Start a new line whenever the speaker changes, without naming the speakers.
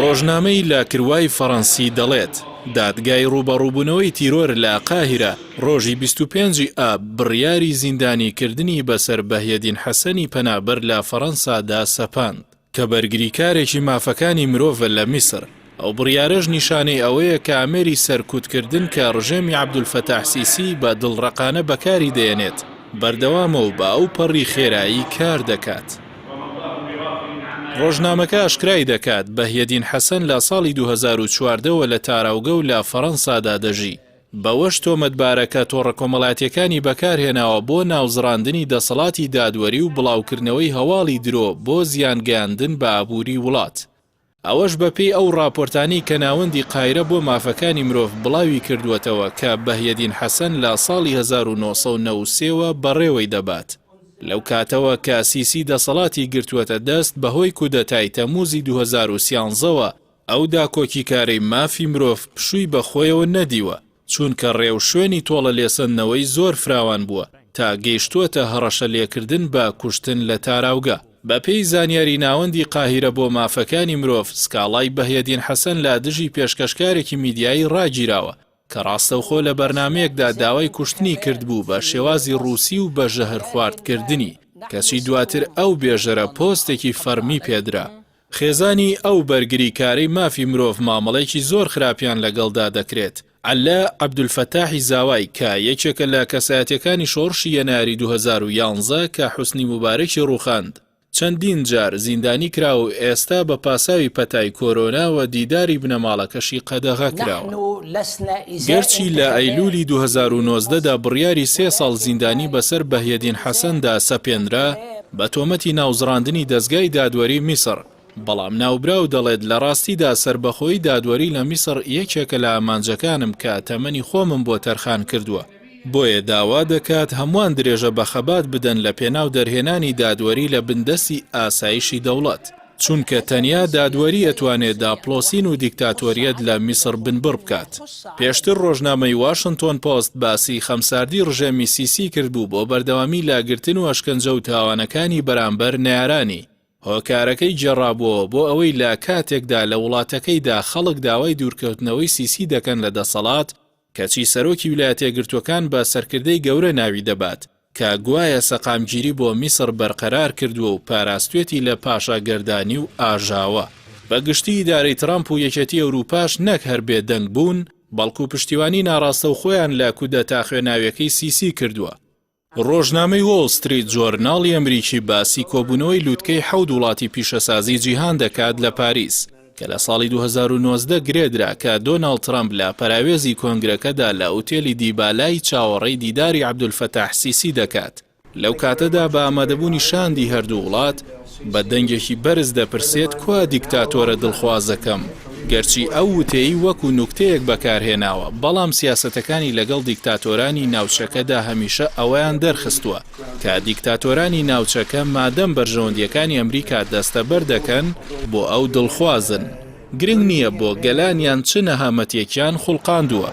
ڕۆژنامەی لاکروای فەڕەنسی دەڵێت، دادگای ڕووبەڕووبوونەوەی تیرۆر لە قاهیرە ڕۆژی 25 ی ئاب بڕیاری زیندانیکردنی بەسەر بەهیەدین حەسەنی پەنابەر لە فەڕەنسادا سەپاند، کە بەرگریکارێکی مافەکانی مرۆڤە لە میسر، ئەو بڕیارەش نیشانەی ئەوەیە کە ئامێری سەرکوتکردن کە ڕژێمی عەبدولفەتاح سیسی بە دڵڕەقانە بەکاری دەیەنێت، بەردەوامە و بە ئەوپەڕی خێرایی کار دەکات. ڕۆژنامەکە ئاشکرای دەکات، بەهیەدین حەسەن لە ساڵی 2014 وە لە تاراوگە و لە فەڕەنسادا دەژی، بەوەش تۆمەتبارە کە تۆڕە کۆمەڵاتییەکانی بەکارهێناوە بۆ ناوزڕاندنی دەسەڵاتی دادوەری و بڵاوکردنەوەی هەواڵی درۆ بۆ زیانگەیاندن بە ئابووری وڵات. ئەوەش بەپێی ئەو ڕاپۆرتانەی کە ناوەندی قایرە بۆ مافەکانی مرۆڤ بڵاوی کردووەتەوە کە بەهیەدین حەسەن لە ساڵی 1993 وە بەڕێوەی دەبات. لەو کاتەوە کە سیسی دەسەڵاتی گرتووەتە دەست بەهۆی کودەتای تەمووزی 2013 وە ئەو داکۆکیکارەی مافی مرۆڤ پشووی بە خۆیەوە نەدیوە، چوونکە ڕێوشوێنی تۆڵە لێسەندنەوەی زۆر فراوان بووە تا گەیشتووەتە هەڕەشە لێکردن بە کوشتن لە تاراوگە. بە پێی زانیاری ناوەندی قاهیرە بۆ مافەکانی مرۆڤ، سکاڵای بەهیەدین حەسەن لە دژی پێشکەشکارێکی میدیایی ڕاگیراوە کە ڕاستەوخۆ لە بەرنامەیەکدا داوای کوشتنی کردبوو بە شێوازی ڕووسی و بە ژەهرخواردکردنی، کەچی دواتر ئەو بێژەرە پۆستێکی فەڕمی پێدرا. خێزانی ئەو بەرگریکارەی مافی مرۆڤ مامەڵەیەکی زۆر خراپیان لەگەڵدا دەکرێت. عەلا عەبدولفەتاحی زاوای کە یەکێکە لە کەسایەتیەکانی شۆڕشی یەنایەری 2011 کە حوسنی موبارەکی ڕووخاند، چەندین جار زیندانی کراوە و ئێستا بە پاساوی پەتای کۆرۆناوە دیداری بنەماڵەکەشی قەدەغە کراوە. گەرچی لە ئەیلولی 2019 دا بڕیاری سێ ساڵ زیندانی بەسەر بەهیەدین حەسەندا سەپێنرا بە تۆمەتی ناوزڕاندنی دەزگای دادوەری میسڕ، بەڵام ناوبراو دەڵێت لە ڕاستیدا سەربەخۆیی دادوەری لە میسڕ یەکێکە لە ئامانجەکانم کە تەمەنی خۆمم بۆ تەرخان کردووە، بۆیە داوا دەکات هەمووان درێژە بە خەبات بدەن لە پێناو دەرهێنانی دادوەری لە بندەستی ئاسایشی دەوڵەت. چونکە تەنیا دادوەری ئەتوانێت داپڵۆسین و دیکتاتۆریەت لە میسڕ بنبڕ بکات. پێشتر ڕۆژنامەی واشنتۆن پۆست باسی خەمساردی ڕژێمی سیسی کردبوو بۆ بەردەوامی لە گرتن و ئەشکەنجە و تاوانەکانی بەرامبەر نەیارانی. هۆکارەکەی گێڕابووەوە بۆ ئەوەی لە کاتێکدا لە وڵاتەکەیدا خەڵک داوای دوورکەوتنەوەی سیسی دەکەن لە دەسەڵات، کەچی سەرۆکی ویلایەتەیەکگرتووەکان بە سەرکردەی گەورە ناوی دەبات کە گوایە سەقامگیری بۆ میسڕ بەرقەرار کردووە و پاراستوێتی لە پاشاگەردانی و ئاژاوە. بە گشتی ئیدارەی ترامپ و یەکێتی ئەوروپاش نەک هەر بێدەنگ بوون، بەڵکو پشتیوانی ناڕاستەوخۆیان لە کودەتا خوێناویەکەی سیسی کردووە. ڕۆژنامەی وۆڵ ستریت جۆرناڵی ئەمریکی باسی کۆبوونەوەی لووتکەی حەوت وڵاتی پیشەسازی جیهان دەکات لە پاریس کە لە ساڵی 2019 گرێدرا کە دۆناڵد ترەمپ لە پەراوێزی کۆنگرەکەدا لە ئوتێلی دیبالای چاوەڕێی دیداری عەبدولفەتاح سیسی دەکات. لەو کاتەدا بە ئامادەبوونی شاندی هەردوو وڵات بە دەنگێکی بەرز دەپرسێت کوا دیکتاتۆرە دڵخوازەکەم؟ گەرچی ئەو وتەیەی وەکو نوکتەیەک بەکارهێناوە، بەڵام سیاسەتەکانی لەگەڵ دیکتاتۆرانی ناوچەکەدا هەمیشە ئەوەیان دەرخستووە کە دیکتاتۆرانی ناوچەکە مادەم بەرژەوەندییەکانی ئەمریکا دەستەبەر دەکەن بۆ ئەو دڵخوازن. گرنگ نییە بۆ گەلانیان چ نەهامەتیەکیان خوڵقاندووە.